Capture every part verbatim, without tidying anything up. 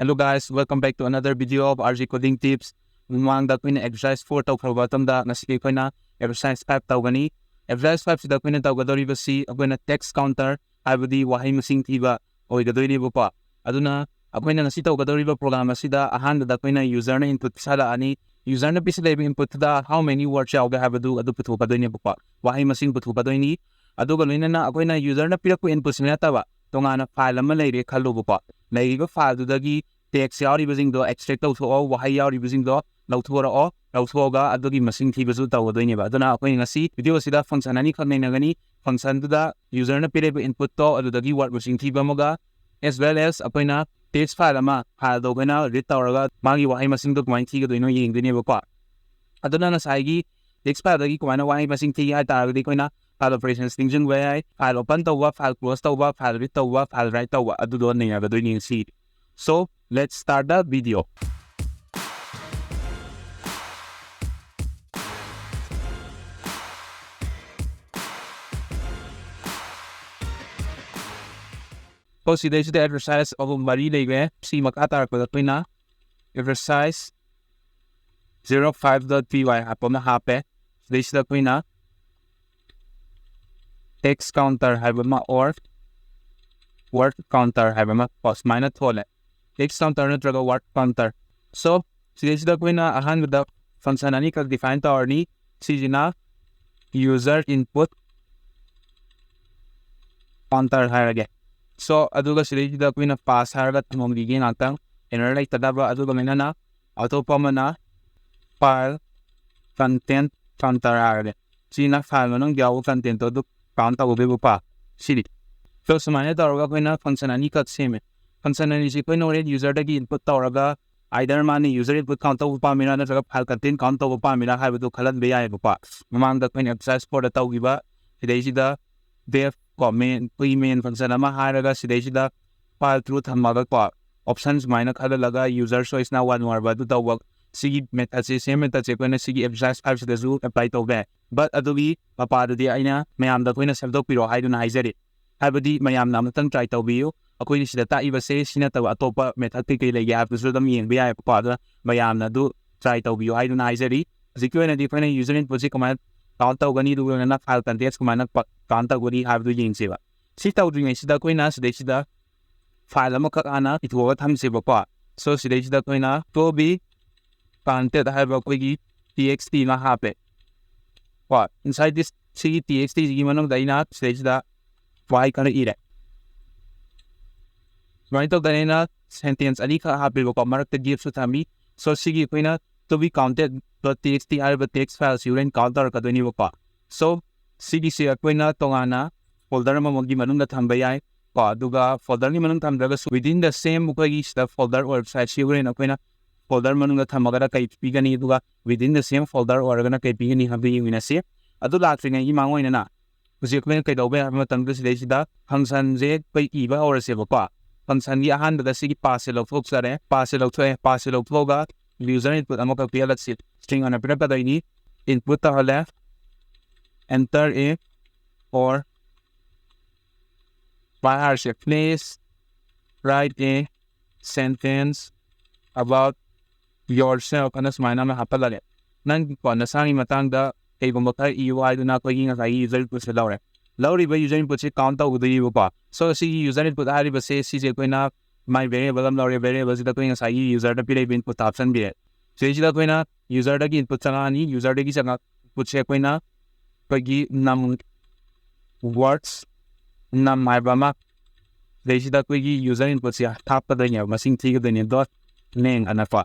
Hello guys, welcome back to another video of R G Coding Tips. ꯃꯃꯥꯡꯗ ꯑꯩꯈꯣꯏꯅ exercise four ꯇꯧꯈ꯭ꯔꯕ ꯃꯇꯝꯗ ꯉꯁꯤꯗꯤ ꯑꯩꯈꯣꯏꯅ exercise five ꯇꯧꯒꯅꯤ. Exercise five ꯁꯤꯗ ꯑꯩꯈꯣꯏꯅ ꯇꯧꯒꯗꯧꯔꯤꯕꯁꯤ ꯑꯩꯈꯣꯏꯅ text counter, ꯍꯥꯏꯕꯗꯤ ꯋꯥꯍꯩ ꯃꯁꯤꯡ ꯊꯤꯕ ꯑꯣꯏꯒꯗꯣꯏꯅꯦꯕꯀꯣ. ꯑꯗꯨꯅ ꯑꯩꯈꯣꯏꯅ ꯉꯁꯤ ꯇꯧꯒꯗꯧꯔꯤꯕ program ꯑꯁꯤꯗ ꯑꯍꯥꯟꯕꯗ ꯑꯩꯈꯣꯏꯅ userꯅ input ꯄꯤꯁꯜꯂꯛꯑꯅꯤ. Userꯅ ꯄꯤꯁꯜꯂꯛꯏꯕ inputꯇꯨꯗ how many words ꯌꯥꯎꯒꯦ ꯍꯥꯏꯕꯗꯨ ꯑꯗꯨ ꯄꯨꯊꯣꯛꯀꯗꯣꯏꯅꯦꯕꯀꯣ, ꯋꯥꯍꯩ ꯃꯁꯤꯡ ꯄꯨꯊꯣꯛꯀꯗꯣꯏꯅꯤ. ꯑꯗꯨꯒ ꯂꯣꯏꯅꯅ ꯑꯩꯈꯣꯏꯅ userꯅ ꯄꯤꯔꯛꯄ inputꯁꯤ ꯅꯠꯇꯕ ꯇꯣꯉꯥꯟꯅ file ꯑꯃ ꯂꯩꯔꯦ ꯈꯜꯂꯨꯕꯀꯣ. ꯂꯩꯔꯤꯕ fileꯗꯨꯗꯒꯤ text ꯌꯥꯎꯔꯤꯕꯁꯤꯡꯗꯣ extract ꯇꯧꯊꯣꯛꯑꯣ, ꯋꯥꯍꯩ ꯌꯥꯎꯔꯤꯕꯁꯤꯡꯗꯣ ꯂꯧꯊꯣꯔꯛꯑꯣ, ꯂꯧꯊꯣꯛꯑꯒ ꯑꯗꯨꯒꯤ ꯃꯁꯤꯡ ꯊꯤꯕꯁꯨ ꯇꯧꯒꯗꯣꯏꯅꯦꯕ. ꯑꯗꯨꯅ ꯑꯩꯈꯣꯏ ꯉꯁꯤ video ꯑꯁꯤꯗ function ꯑꯅꯤꯈꯛ ꯅꯩꯅꯒꯅꯤ. Functionꯗꯨꯗ userꯅ ꯄꯤꯔꯛꯏꯕ inputꯇꯣ ꯑꯗꯨꯗꯒꯤ word ꯃꯁꯤꯡ ꯊꯤꯕ ꯑꯃꯒ, as well as ꯑꯩꯈꯣꯏꯅ text file ꯑꯃ, fileꯗꯣ ꯑꯩꯈꯣꯏꯅ read ꯇꯧꯔꯒ ꯃꯥꯒꯤ ꯋꯥꯍꯩ ꯃꯁꯤꯡꯗꯣ ꯀꯃꯥꯏꯅ ꯊꯤꯒꯗꯣꯏꯅꯣ ꯌꯦꯡꯗꯣꯏꯅꯦꯕꯀꯣ. ꯑꯗꯨꯅ ꯉꯁꯥꯏꯒꯤ text fileꯗꯒꯤ ꯀꯃꯥꯏꯅ ꯋꯥꯍꯩ ꯃꯁꯤꯡ ꯊꯤꯒꯦ ꯍꯥꯏ ꯇꯥꯔꯒꯗꯤ ꯑꯩꯈꯣꯏꯅ file operations ꯅꯤꯡꯁꯤꯡꯕ ꯌꯥꯏ. File open ꯇꯧꯕ, file close ꯇꯧꯕ, file read ꯇꯧꯕ, file write ꯇꯧꯕ, ꯑꯗꯨꯗꯣ ꯅꯩꯅꯒꯗꯣꯏꯅꯤ ꯉꯁꯤ. So, let's start the video. ꯀꯣ ꯁꯤꯗꯩꯁꯤꯗ exercise ꯑꯍꯨꯝ ꯃꯔꯤ ꯂꯩꯈ꯭ꯔꯦ. ꯁꯤ ꯃꯈꯥ ꯇꯥꯔꯛꯄꯗ ꯑꯩꯈꯣꯏꯅ exercise zero five dot py ꯍꯥꯏꯕ ꯑꯃ ꯍꯥꯞꯄꯦ. ꯁꯤꯗꯩꯁꯤꯗ ꯑꯩꯈꯣꯏꯅ text counter ꯍꯥꯏꯕ ꯑꯃ or word counter ꯍꯥꯏꯕ ꯑꯃ ꯀꯣ ꯁꯨꯃꯥꯏꯅ ꯊꯣꯜꯂꯦ. Text counter ꯅꯠꯇ꯭ꯔꯒ word counter. So, ꯁꯤꯗꯩꯁꯤꯗ ꯑꯩꯈꯣꯏꯅ ꯑꯍꯥꯟꯕꯗ function ꯑꯅꯤꯈꯛ define ꯇꯧꯔꯅꯤ. ꯁꯤꯁꯤꯅ user input counter ꯍꯥꯏꯔꯒꯦ. So, ꯑꯗꯨꯒ ꯁꯤꯗꯩꯁꯤꯗ ꯑꯩꯈꯣꯏꯅ pass ꯍꯥꯏꯔꯒ ꯊꯝꯃꯝꯈꯤꯒꯦ ꯉꯥꯛꯇꯪ, error ꯂꯩꯇꯅꯕ. ꯑꯗꯨꯒ ꯂꯣꯏꯅꯅ ꯑꯇꯣꯞꯄ ꯑꯃꯅ file content counter ꯍꯥꯏꯔꯒꯦ. ꯁꯤꯅ file ꯃꯅꯨꯡꯗ ꯌꯥꯎꯕ contentꯇꯣ ꯑꯗꯨ count ꯇꯧꯒꯗꯣꯏꯕꯀꯣ. ꯁꯤꯅꯤ. So, ꯁꯨꯃꯥꯏꯅ ꯇꯧꯔꯒ ꯑꯩꯈꯣꯏꯅ function ꯑꯅꯤꯈꯛ ꯁꯦꯝꯃꯦ. Function ꯑꯅꯤꯁꯤ ꯑꯩꯈꯣꯏꯅ ꯍꯣꯔꯦꯟ userꯗꯒꯤ input ꯇꯧꯔꯒ either ꯃꯥꯅ user input count ꯇꯧꯕ ꯄꯥꯝꯃꯤꯔꯥ ꯅꯠꯇ꯭ꯔꯒ file content count ꯇꯧꯕ ꯄꯥꯝꯃꯤꯔꯥ ꯍꯥꯏꯕꯗꯨ ꯈꯜꯍꯟꯕ ꯌꯥꯏꯑꯕꯀꯣ. ꯃꯃꯥꯡꯗ ꯑꯩꯈꯣꯏꯅ exercise fourꯗ ꯇꯧꯈꯤꯕ ꯁꯤꯗꯩꯁꯤꯗ def ꯀꯣ main, ꯑꯩꯈꯣꯏꯒꯤ main function ꯑꯃ ꯍꯥꯏꯔꯒ ꯁꯤꯗꯩꯁꯤꯗ file true ꯊꯝꯃꯒꯀꯣ option ꯁꯨꯃꯥꯏꯅ ꯈꯜꯍꯜꯂꯒ user choiceꯅ one word ꯑꯗꯨ ꯇꯧꯕ. ꯁꯤꯒꯤ methodꯁꯦ, same methodꯁꯦ ꯑꯩꯈꯣꯏꯅ ꯁꯤꯒꯤ exercise fiveꯁꯤꯗꯁꯨ apply ꯇꯧꯕ ꯌꯥꯏ. But ꯑꯗꯨꯒꯤ ꯃꯄꯥꯗꯨꯗꯤ ꯑꯩꯅ ꯃꯌꯥꯝꯗ ꯑꯩꯈꯣꯏꯅ ꯁꯦꯝꯗꯣꯛꯄꯤꯔꯣ ꯍꯥꯏꯗꯨꯅ ꯍꯥꯏꯖꯔꯤ. ꯍꯥꯏꯕꯗꯤ ꯃꯌꯥꯝꯅ ꯑꯃꯨꯛꯇꯪ try ꯇꯧꯕꯤꯌꯨ. ꯑꯩꯈꯣꯏꯅ ꯁꯤꯗ ꯇꯥꯛꯏꯕꯁꯦ ꯁꯤ ꯅꯠꯇꯕ ꯑꯇꯣꯞꯄ method ꯀꯩꯀꯩ ꯂꯩꯒꯦ ꯍꯥꯏꯕꯗꯨꯁꯨ ꯑꯗꯨꯝ ꯌꯦꯡꯕ ꯌꯥꯏꯕꯀꯣ꯫ ꯑꯗꯨꯅ ꯃꯌꯥꯝꯅ ꯑꯗꯨ try ꯇꯧꯕꯤꯌꯨ ꯍꯥꯏꯗꯨꯅ ꯍꯥꯏꯖꯔꯤ꯫ ꯍꯧꯖꯤꯛꯀꯤ ꯑꯣꯏꯅꯗꯤ ꯑꯩꯈꯣꯏꯅ user inputꯁꯦ ꯀꯃꯥꯏꯅ count ꯇꯧꯒꯅꯤ, ꯑꯗꯨꯒ ꯂꯣꯏꯅꯅ file contents ꯀꯃꯥꯏꯅ count ꯇꯧꯒꯅꯤ ꯍꯥꯏꯕꯗꯨ ꯌꯦꯡꯁꯦꯕ꯫ ꯁꯤ ꯇꯧꯗ꯭ꯔꯤꯉꯩꯁꯤꯗ ꯑꯩꯈꯣꯏꯅ ꯁꯤꯗꯩꯁꯤꯗ file ꯑꯃꯈꯛ ꯍꯥꯟꯅ ꯏꯊꯣꯛꯑꯒ ꯊꯝꯁꯦꯕꯀꯣ꯫ So ꯁꯤꯗꯩꯁꯤꯗ ꯑꯩꯈꯣꯏꯅ to be counted ꯍꯥꯏꯕ ꯑꯩꯈꯣꯏꯒꯤ txt ꯑꯃ ꯍꯥꯞꯄꯦ ꯀꯣ꯫ Inside this ꯁꯤꯒꯤ txtꯁꯤꯒꯤ ꯃꯅꯨꯡꯗ ꯑꯩꯅ ꯁꯤꯗꯩꯁꯤꯗ ꯋꯥꯍꯩ ꯈꯔ ꯏꯔꯦ꯫ ꯁꯨꯃꯥꯏꯅ ꯇꯧꯗꯅ ꯑꯩꯅ sentence ꯑꯅꯤꯈꯛ ꯍꯥꯞꯄꯦꯕꯀꯣ, ꯃꯔꯛꯇ gapꯁꯨ ꯊꯝꯃꯤ꯫ So ꯁꯤꯒꯤ ꯑꯩꯈꯣꯏꯅ to be counted dot txt ꯍꯥꯏꯔꯤꯕ text fileꯁꯤ ꯍꯣꯔꯦꯟ count ꯇꯧꯔꯛꯀꯗꯣꯏꯅꯦꯕꯀꯣ꯫ So ꯁꯤꯒꯤꯁꯦ ꯑꯩꯈꯣꯏꯅ ꯇꯣꯉꯥꯟꯅ folder ꯑꯃꯃꯝꯒꯤ ꯃꯅꯨꯡꯗ ꯊꯝꯕ ꯌꯥꯏ ꯀꯣ꯫ ꯑꯗꯨꯒ folderꯒꯤ ꯃꯅꯨꯡ ꯊꯝꯗ꯭ꯔꯒꯁꯨ within the same ꯑꯩꯈꯣꯏꯒꯤ ꯁꯤꯗ folder ꯑꯣꯏꯔꯕ siteꯁꯤ ꯍꯣꯔꯦꯟ ꯑꯩꯈꯣꯏꯅ folder ꯃꯅꯨꯡꯗ ꯊꯝꯃꯒꯅ ꯀꯩ ꯄꯤꯒꯅꯤ, ꯑꯗꯨꯒ within the same folder ꯑꯣꯏꯔꯒꯅ ꯀꯩ ꯄꯤꯒꯅꯤ ꯍꯥꯏꯕꯗꯨ ꯌꯦꯡꯃꯤꯟꯅꯁꯤ꯫ ꯑꯗꯨ ꯂꯥꯛꯇ꯭ꯔꯤꯉꯩꯒꯤ ꯃꯥꯡ ꯑꯣꯏꯅꯅ ꯍꯧꯖꯤꯛ ꯑꯩꯈꯣꯏꯅ ꯀꯩꯗꯧꯕ ꯌꯥꯏ ꯍꯥꯏꯕ ꯃꯇꯝꯗ ꯁꯤꯗꯩꯁꯤꯗ functionꯁꯦ ꯑꯩꯈꯣꯏ ꯏꯕ ꯍꯧꯔꯁꯦꯕꯀꯣ꯫ Functionꯒꯤ ꯑꯍꯥꯟꯕꯗ ꯁꯤꯒꯤ passꯁꯦ ꯂꯧꯊꯣꯛꯆꯔꯦ, passꯁꯦ ꯂꯧꯊꯣꯛꯑꯦ꯫ Passꯁꯦ ꯂꯧꯊꯣꯛꯑꯒ user input ꯑꯃꯈꯛ ꯄꯤꯍꯜꯂꯁꯤ꯫ String ꯑꯣꯏꯅ ꯄꯤꯔꯛꯀꯗꯣꯏꯅꯤ꯫ Input ꯇꯧꯍꯜꯂꯦ, enter a or ꯁꯨꯃꯥꯏꯅ ꯍꯥꯏꯔꯁꯦ, please write a sentence about yourself ꯑꯅ ꯁꯨꯃꯥꯏꯅ ꯑꯃ ꯍꯥꯞꯄꯜꯂꯒꯦ꯫ ꯅꯪ ꯀꯣ ꯅꯁꯥꯒꯤ ꯃꯇꯥꯡꯗ ꯀꯩꯒꯨꯝꯕ ꯈꯔ ꯏꯌꯨ ꯍꯥꯏꯗꯨꯅ ꯑꯩꯈꯣꯏꯒꯤ ꯉꯁꯥꯏꯒꯤ user inputꯁꯦ ꯂꯧꯔꯦ꯫ ꯂꯧꯔꯤꯕ user inputꯁꯦ count ꯇꯧꯒꯗꯣꯏꯅꯦꯕꯀꯣ꯫ So ꯁꯤꯒꯤ user input ꯍꯥꯏꯔꯤꯕꯁꯦ ꯁꯤꯁꯦ ꯑꯩꯈꯣꯏꯅ my variable ꯑꯃ ꯂꯧꯔꯦ, variableꯁꯤꯗ ꯑꯩꯈꯣꯏ ꯉꯁꯥꯏꯒꯤ userꯗ ꯄꯤꯔꯛꯏꯕ inputꯇ ꯍꯥꯞꯆꯤꯟꯕꯤꯔꯦ꯫ ꯁꯤꯗꯩꯁꯤꯗ ꯑꯩꯈꯣꯏꯅ userꯗꯒꯤ input ꯆꯪꯉꯛꯑꯅꯤ, userꯗꯒꯤ ꯆꯪꯉꯛ inputꯁꯦ ꯑꯩꯈꯣꯏꯅ ꯑꯩꯈꯣꯏꯒꯤ num words, num ꯍꯥꯏꯕ ꯑꯃ, ꯁꯤꯗꯩꯁꯤꯗ ꯑꯩꯈꯣꯏꯒꯤ user inputꯁꯦ ꯍꯥꯞꯀꯗꯣꯏꯅꯦꯕ, ꯃꯁꯤꯡ ꯊꯤꯒꯗꯣꯏꯅꯦ, dot name ꯑꯅꯀꯣ꯫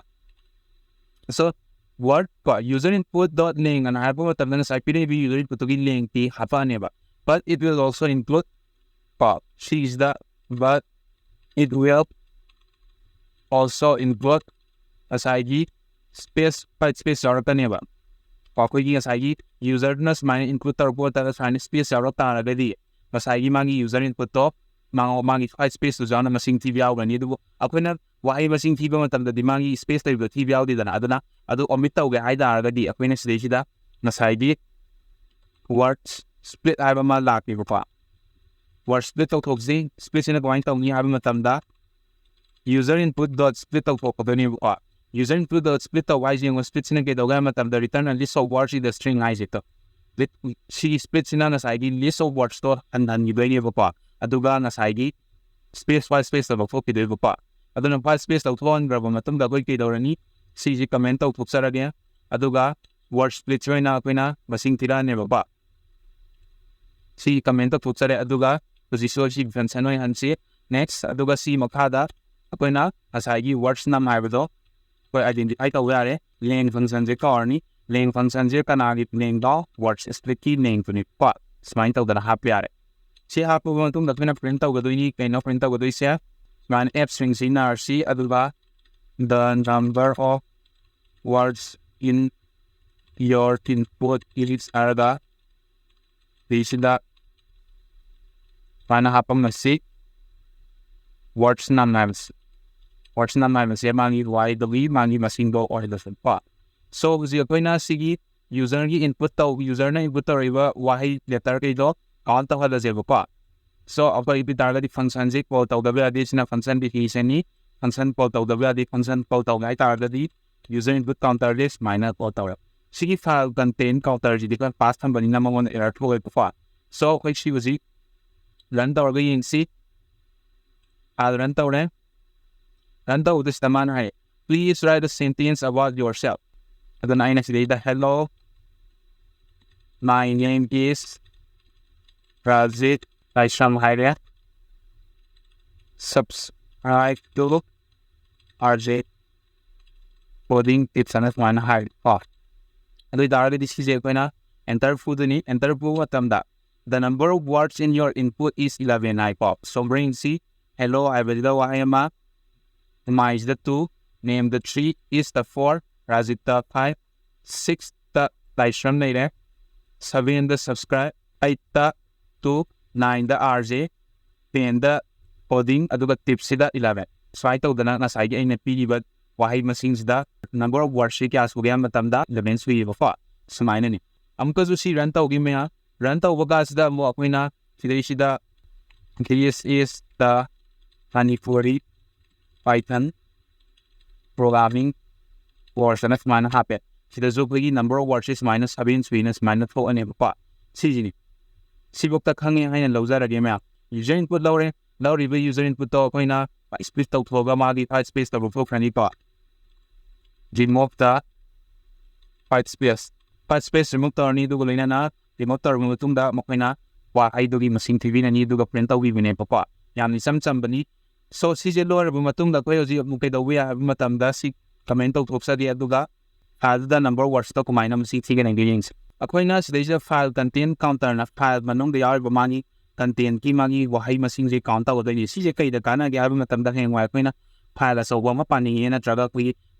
So word ꯀꯣ user input dot length ꯑꯅ ꯍꯥꯏꯔꯛꯄ ꯃꯇꯝꯗ ꯉꯁꯥꯏ ꯄꯤꯔꯛꯏꯕ user inputꯇꯨꯒꯤ lengthꯇꯤ ꯍꯥꯞꯄꯛꯑꯅꯦꯕ꯫ But it will also include ꯀꯣ ꯁꯤꯒꯤꯁꯤꯗ but it will also include ꯉꯁꯥꯏꯒꯤ space, white space ꯌꯥꯎꯔꯛꯀꯅꯦꯕ꯫ ꯀꯣ ꯑꯩꯈꯣꯏꯒꯤ ꯉꯁꯥꯏꯒꯤ userꯗꯨꯅ ꯁꯨꯃꯥꯏꯅ input ꯇꯧꯔꯛꯄ ꯃꯇꯝꯗ ꯁꯨꯃꯥꯏꯅ space ꯌꯥꯎꯔꯛ ꯇꯥꯔꯒꯗꯤ ꯉꯁꯥꯏꯒꯤ ꯃꯥꯒꯤ user inputꯇꯣ ꯃꯥ-, ꯃꯥꯒꯤ white spaceꯇꯨꯁꯨ ꯌꯥꯎꯅ ꯃꯁꯤꯡ ꯊꯤꯕ ꯌꯥꯎꯒꯅꯤ꯫ ꯑꯗꯨꯕꯨ ꯑꯩꯈꯣꯏꯅ ꯋꯥꯍꯩ ꯃꯁꯤꯡ ꯊꯤꯕ ꯃꯇꯝꯗꯗꯤ ꯃꯥꯒꯤ space ꯂꯩꯕꯗꯣ ꯊꯤꯕ ꯌꯥꯎꯗꯦꯗꯅ꯫ ꯑꯗꯨꯅ ꯑꯗꯨ omit ꯇꯧꯒꯦ ꯍꯥꯏ ꯇꯥꯔꯒꯗꯤ ꯑꯩꯈꯣꯏꯅ ꯁꯤꯗꯩꯁꯤꯗ ꯉꯁꯥꯏꯒꯤ word split ꯍꯥꯏꯕ ꯑꯃ ꯂꯥꯛꯀꯦꯕꯀꯣ꯫ word split ꯇꯧꯊꯣꯛꯁꯤ꯫ Splitꯁꯤꯅ ꯀꯃꯥꯏꯅ ꯇꯧꯅꯤ ꯍꯥꯏꯕ ꯃꯇꯝꯗ, user input dot split ꯇꯧꯊꯣꯛꯀꯗꯣꯏꯅꯦꯕꯀꯣ꯫ User input dot split ꯇꯧꯕ ꯍꯥꯏꯁꯦ ꯌꯦꯡꯉꯣ, splitꯁꯤꯅ ꯀꯩꯗꯧꯒꯦ ꯍꯥꯏꯕ ꯃꯇꯝꯗ, return a list of words in the string ꯍꯥꯏꯁꯦ ꯇꯣ꯫ Split- ꯁꯤꯒꯤ splitꯁꯤꯅ ꯉꯁꯥꯏꯒꯤ list of wordsꯇꯣ ꯍꯟꯍꯟꯈꯤꯗꯣꯏꯅꯦꯕꯀꯣ꯫ ꯑꯗꯨꯒ ꯉꯁꯥꯏꯒꯤ space white space ꯇ ꯂꯧꯊꯣꯛꯈꯤꯗꯣꯏꯕꯀꯣ꯫ ꯑꯗꯨꯅ white space ꯂꯧꯊꯣꯛꯍꯟꯈ꯭ꯔꯕ ꯃꯇꯨꯡꯗ ꯑꯩꯈꯣꯏ ꯀꯩꯗꯧꯔꯅꯤ? ꯁꯤꯁꯤ comment ꯇꯧꯊꯣꯛꯆꯔꯒꯦ꯫ ꯑꯗꯨꯒ word splitꯁꯤ ꯑꯣꯏꯅ ꯑꯩꯈꯣꯏꯅ ꯃꯁꯤꯡ ꯊꯤꯔꯛꯑꯅꯦꯕꯀꯣ꯫ ꯁꯤ comment ꯇꯧꯊꯣꯛꯆꯔꯦ꯫ ꯑꯗꯨꯒ ꯍꯧꯖꯤꯛꯁꯨ ꯁꯤ function ꯑꯣꯏꯍꯟꯁꯤ꯫ Next, ꯑꯗꯨꯒ ꯁꯤ ꯃꯈꯥꯗ ꯑꯩꯈꯣꯏꯅ ꯉꯁꯥꯏꯒꯤ words num ꯍꯥꯏꯕꯗꯣ ꯑꯩꯈꯣꯏ identify ꯇꯧꯕ ꯌꯥꯔꯦ꯫ Len functionꯁꯦ ꯀꯧꯔꯅꯤ꯫ Len functionꯁꯦ ꯀꯅꯥꯒꯤ lenꯗꯣ? Word splitꯀꯤ lenꯗꯨꯅꯤꯀꯣ꯫ ꯁꯨꯃꯥꯏꯅ ꯇꯧꯗꯅ ꯍꯥꯞꯄ ꯌꯥꯔꯦ꯫ ꯁꯤ ꯍꯥꯞꯄꯕ ꯃꯇꯨꯡꯗ ꯑꯩꯈꯣꯏꯅ print ꯇꯧꯒꯗꯣꯏꯅꯤ꯫ ꯀꯩꯅꯣ print ꯇꯧꯒꯗꯣꯏꯁꯦ? ꯁꯨꯃꯥꯏꯅ F string ꯁꯤꯖꯤꯟꯅꯔꯁꯤ꯫ ꯑꯗꯨꯒ the number of words in your input is ꯍꯥꯏꯔꯒ ꯁꯤꯁꯤꯗ ꯁꯨꯃꯥꯏꯅ ꯍꯥꯞꯄꯝꯃꯁꯤ꯫ Words num ꯍꯥꯏꯕꯁꯤ, words num ꯍꯥꯏꯕꯁꯦ ꯃꯥꯒꯤ ꯋꯥꯍꯩꯗꯨꯒꯤ ꯃꯥꯒꯤ ꯃꯁꯤꯡꯗꯣ ꯑꯣꯏꯍꯜꯂꯁꯤꯀꯣ꯫ So ꯍꯧꯖꯤꯛ ꯑꯩꯈꯣꯏꯅ ꯁꯤꯒꯤ userꯒꯤ input ꯇꯧ userꯅ input ꯇꯧꯔꯛꯏꯕ ꯋꯥꯍꯩ letter ꯀꯩꯗꯣ count ꯇꯧꯍꯜꯂꯁꯦꯕꯀꯣ꯫ So ꯑꯩꯈꯣꯏ ꯏꯄꯤ ꯇꯥꯔꯒꯗꯤ functionꯁꯦ call ꯇꯧꯗꯕ ꯌꯥꯗꯦ꯫ ꯁꯤꯅ function definitionꯅꯤ꯫ Function call ꯇꯧꯗꯕ ꯌꯥꯗꯦ꯫ Function call ꯇꯧꯒꯦ ꯍꯥꯏ ꯇꯥꯔꯒꯗꯤ user input counterꯁꯦ ꯁꯨꯃꯥꯏꯅ call ꯇꯧꯔꯦ꯫ ꯁꯤꯒꯤ file content counterꯁꯤꯗꯤ ꯑꯩꯈꯣꯏ pass ꯊꯝꯕꯅꯤꯅ ꯃꯉꯣꯟꯗ error ꯊꯣꯛꯑꯣꯏꯕꯀꯣ꯫ So ꯑꯩꯈꯣꯏ ꯁꯤ ꯍꯧꯖꯤꯛ run ꯇꯧꯔꯒ ꯌꯦꯡꯁꯤ꯫ File run ꯇꯧꯔꯦ꯫ Run ꯇꯧꯕꯗ ꯁꯤꯗ ꯃꯥꯅ ꯍꯥꯏ, "Please write a sentence about yourself." ꯑꯗꯨꯅ ꯑꯩꯅ ꯁꯤꯗꯩꯗ, "Hello, my name is ꯔꯥꯖꯤꯠ ꯂꯥꯏꯁ꯭ꯔꯝ" ꯍꯥꯏꯔꯦ꯫ "Subscribe to R J Coding Tips" ꯑꯅ ꯁꯨꯃꯥꯏꯅ ꯍꯥꯏꯔꯦ ꯀꯣ꯫ ꯑꯗꯨ ꯑꯣꯏ ꯇꯥꯔꯒꯗꯤ ꯁꯤꯁꯦ ꯑꯩꯈꯣꯏꯅ enter ꯐꯨꯗꯣꯏꯅꯤ꯫ Enter ꯐꯨꯕ ꯃꯇꯝꯗ, "The number of words in your input is eleven" ꯍꯥꯏꯀꯣ꯫ So ꯕ꯭ꯔꯦꯟꯁꯤ "hello" ꯍꯥꯏꯕꯁꯤꯗ ꯋꯥꯍꯩ ꯑꯃ, "my" ꯁꯤꯗ two, "name" the three, "is" the four, "ꯔꯥꯖꯤꯠ" the five, "six" ꯗ ꯂꯥꯏꯁ꯭ꯔꯝ ꯂꯩꯔꯦ, "seven" the "subscribe", "eight" the "to", "nine" the "R J", "ten" the "coding", ꯑꯗꯨꯒ "tips" ꯁꯤꯗ eleven꯫ ꯁꯨꯃꯥꯏꯅ ꯇꯧꯗꯅ ꯉꯁꯥꯏꯒꯤ ꯑꯩꯅ ꯄꯤꯔꯤꯕ ꯋꯥꯍꯩ ꯃꯁꯤꯡꯁꯤꯗ number of words ꯁꯤ ꯀꯌꯥ ꯁꯨꯒꯦ ꯍꯥꯏꯕ ꯃꯇꯝꯗ eleven ꯁꯨꯏꯌꯦꯕꯀꯣ꯫ ꯁꯨꯃꯥꯏꯅꯅꯤ꯫ ꯑꯃꯨꯛꯀꯁꯨ ꯁꯤ run ꯇꯧꯈꯤ ꯃꯌꯥꯝ꯫ Run ꯇꯧꯕ ꯀꯥꯟꯁꯤꯗ ꯑꯃꯨꯛ ꯑꯩꯈꯣꯏꯅ ꯁꯤꯗꯩꯁꯤꯗ This is the Manipuri Python programming course ꯑꯅ ꯁꯨꯃꯥꯏꯅ ꯍꯥꯞꯄꯦ꯫ ꯁꯤꯗꯁꯨ ꯑꯩꯈꯣꯏꯒꯤ number of words ꯁꯨꯃꯥꯏꯅ seven ꯁꯨꯏꯅ ꯁꯨꯃꯥꯏꯅ ꯊꯣꯛꯑꯅꯦꯕꯀꯣ꯫ ꯁꯤꯁꯤꯅꯤ꯫ ꯁꯤꯐꯧꯇ ꯈꯪꯉꯦ ꯍꯥꯏꯅ ꯂꯧꯖꯔꯒꯦ ꯃꯌꯥꯝ꯫ User input ꯂꯧꯔꯦ꯫ ꯂꯧꯔꯤꯕ user inputꯇꯣ ꯑꯩꯈꯣꯏꯅ space ꯇꯧꯊꯣꯛꯑꯒ ꯃꯥꯒꯤ type space ꯇꯧꯕ ꯊꯣꯛꯈ꯭ꯔꯅꯤꯀꯣ꯫ Remove the type space꯫ Type space remove ꯇꯧꯔꯅꯤ, ꯑꯗꯨꯒ ꯂꯣꯏꯅꯅ remove ꯇꯧꯔꯕ ꯃꯇꯨꯡꯗ ꯃꯈꯣꯏꯅ ꯋꯥꯍꯩꯗꯨꯒꯤ ꯃꯁꯤꯡ ꯊꯤꯕꯤꯔꯅꯤ, ꯑꯗꯨꯒ print ꯇꯧꯕꯤꯕꯅꯦꯕꯀꯣ꯫ ꯌꯥꯝꯅ ꯏꯆꯝ ꯆꯝꯕꯅꯤ꯫ So, ꯁꯤꯁꯦ ꯂꯣꯏꯔꯕ ꯃꯇꯨꯡꯗ ꯑꯩꯈꯣꯏ ꯍꯧꯖꯤꯛ ꯑꯃꯨꯛ ꯀꯩꯗꯧꯕ ꯌꯥꯏ ꯍꯥꯏꯕ ꯃꯇꯝꯗ ꯁꯤ comment ꯇꯧꯊꯣꯛꯆꯒꯦ, ꯑꯗꯨꯒ fileꯗꯨꯗ number of wordsꯇꯣ ꯀꯃꯥꯏꯅ ꯃꯁꯤꯡ ꯊꯤꯒꯗꯒꯦ ꯌꯦꯡꯁꯤ꯫ ꯑꯩꯈꯣꯏꯅ ꯁꯤꯗꯩꯁꯤꯗ file content counterꯅ file ꯃꯅꯨꯡꯗ ꯌꯥꯎꯔꯤꯕ ꯃꯥꯒꯤ contentꯀꯤ ꯃꯥꯒꯤ ꯋꯥꯍꯩ ꯃꯁꯤꯡꯁꯦ count ꯇꯧꯒꯗꯣꯏꯅꯤ꯫ ꯁꯤꯁꯦ ꯀꯩꯗ ꯀꯥꯟꯅꯒꯦ ꯍꯥꯏꯕ ꯃꯇꯝꯗ ꯍꯌꯦꯡꯋꯥꯏ ꯑꯩꯈꯣꯏꯅ file ꯑꯆꯧꯕ ꯑꯃ ꯄꯥꯅꯤꯡꯉꯦ, ꯅꯠꯇ꯭ꯔꯒ ꯑꯩꯈꯣꯏꯒꯤ